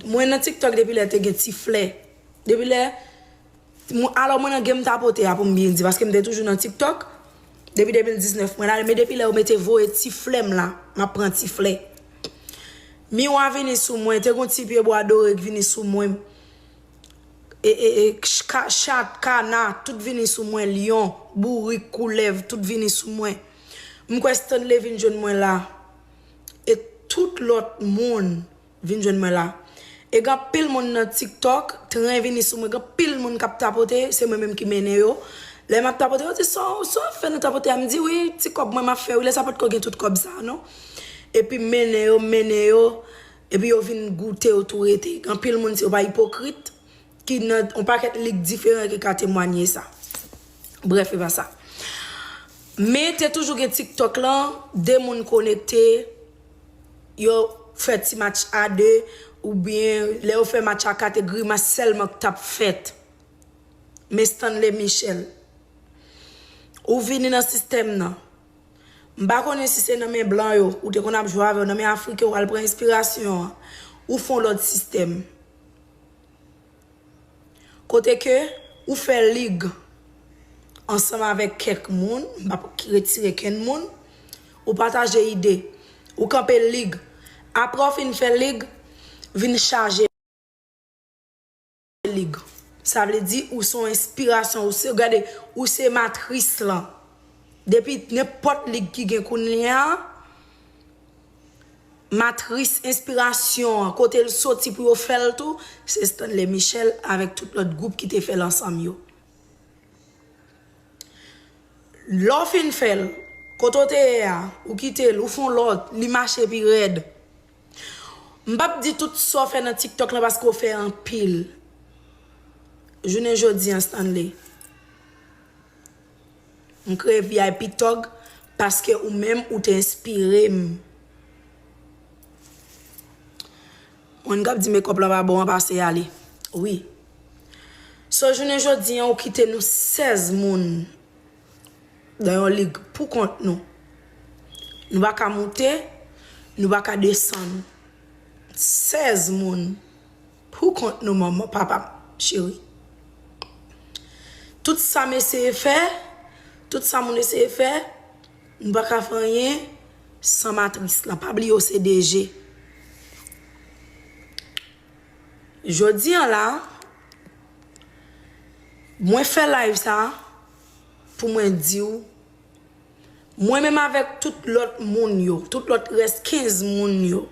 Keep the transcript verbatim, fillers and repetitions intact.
Mwen nan TikTok depi lè te gen ti flè. Depi lè Mwen, alò, mwen nan game tapote a pou m byen di, paske m te toujou nan TikTok. Depi de mil diznèf, mwen la, men depi lè yo mete voye ti flè m la, m ap pran ti flè. Miwa vini sou mwen, te gon ti pye bwa dore k vini sou mwen. E, e, e, ch-, ka-, chat, kana, tout vini sou mwen, lyon, bourik, koulèv, tout vini sou mwen. M kwè Stanley vin jwenn mwen la. E tout lòt moun vin jwenn mwen la. E gen anpil moun nan TikTok, tren vini sou mwen, gen anpil moun k ap tapote, se mwen menm ki mennen yo. Lè m ap tapote, yo di, "Sa w, sa w ap fè nan tapote a?" M di, "Wi, ti kòb mwen m ap fè, wi, lè sa potko gen tout kòb sa a, non." Epi m mennen yo, m mennen yo, epi yo vin goute, yo tou rete. Gen anpil moun, si yo pa ipokrit, ki nan yon pakèt lig diferan ki ka temwanye sa. Brèf, e pa sa. Men te toujou gen TikTok lan, de moun konekte, yo fè ti match a de, oubyen lè yo fè match a kat, e grimas sèlman k t ap fèt. Men Stanley Michel, ou vini nan sistèm nan. M pa konnen si se nan men blan yo, ou te konn ap jwe avè yo, nan men afriken, ou al pran enspirasyon an, ou fè yon lòt sistèm. Kote ke ou fè lig ansanm avèk kèk moun, m p ap retire kenn moun, ou pataje ide, ou kanpe lig. Apre w fin fè lig, vin chaje lig. Sa vle di ou se yon enspirasyon, ou se, gade, ou se matris lan. Depi nenpòt lig ki gen kounye a, matris enspirasyon an, kote l soti pou yo fè l tou, se Stanley Michel avèk tout lòt gwoup ki te fè l ansanm yo. Lè w fin fè l, kote w te ye a, ou kite l, ou fè yon lòt, li mache pi rèd. M p ap di tout sa w fè nan TikTok lan paske w fè anpil. Jounen jodi an, Stanley, m kreye V I P Thug paske ou menm ou te enspire m. Moun k ap di makeup lan pa bon an pase ale. Wi. So, jounen jodi an, ou kite nou sèz moun nan yon lig pou kont nou. Nou pa ka moute, nou pa ka desann. Sèz moun pou kont nou, manman, papa m cheri. Tout sa m eseye fè, tout sa moun eseye fè, nou pa ka fè anyen san matris lan. Pa bliye w se D G. Jodi an la, mwen fè live sa pou mwen di w, mwen menm avèk tout lòt moun yo, tout lòt rès kenz moun yo,